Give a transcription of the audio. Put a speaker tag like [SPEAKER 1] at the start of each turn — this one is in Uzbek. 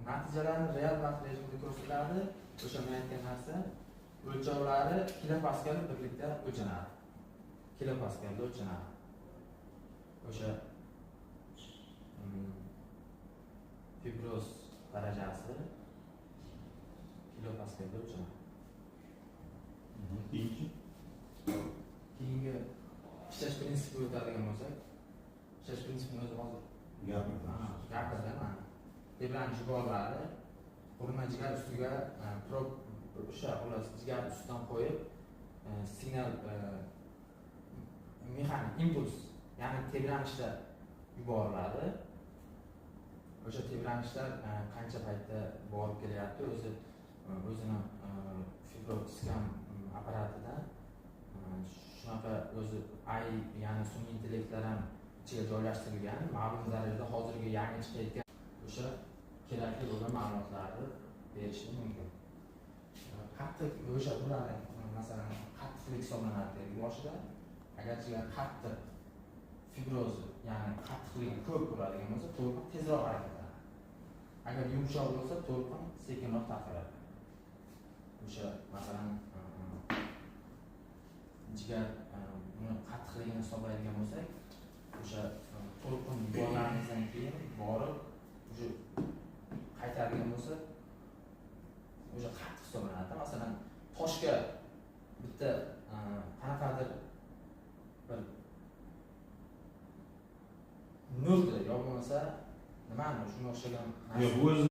[SPEAKER 1] Natijalarni real vaqt rejimida ko'rsatadi. O'sha men aytgan narsa, o'lchovlari kilopaskal birlikda o'lchanadi. Kilopaskalda o'lchanadi. O'sha fibroz darajasi kilopaskalda o'lchanadi.
[SPEAKER 2] Keyinchi?
[SPEAKER 1] Keyingi ishlash prinsipiga o'tadigan bo'lsak, ishlash prinsipini o'zi hozir
[SPEAKER 2] Gapirdim.
[SPEAKER 1] Gapirdim. Tebranish yuboriladi. Qurilma jigar ustiga prob, o'sha xullas jigar ustidan qo'yib, signal, mexanik impuls, ya'ni tebranishlar yuboriladi. O'sha tebranishlar qancha paytda borib kelyapti, o'zi o'zini fibroskan apparatida shunaqa o'zi AI, ya'ni sun'iy intellektlar ham ichiga joylashtirilgan, ma'lum darajada hozirgi yangi chiqayotgan o'sha kerakli bo'lgan ma'lumotlarni berishi mumkin. Qattiq o'sha bularni, masalan, qattiqlik hisoblanadi deylik boshida. Agar jigar qattiq fibroz, ya'ni qattiqligi ko'p bo'ladigan bo'lsa, to'lqin tezroq harakatlanadi. Agar yumshoq bo'lsa, to'lqin sekinroq tarqaladi. O'sha masalan jigar buni qattiqligini hisoblaydigan bo'lsak, o'sha to'lqin yuborganimizdan keyin borib o'sha qaytaradigan bo'lsa, o'sha qattiq hisoblanadi. Masalan, toshga bitta qanaqadir bir nurni yo bo'lmasa nimani shunga o'xshagan
[SPEAKER 2] Yo'q, o'zi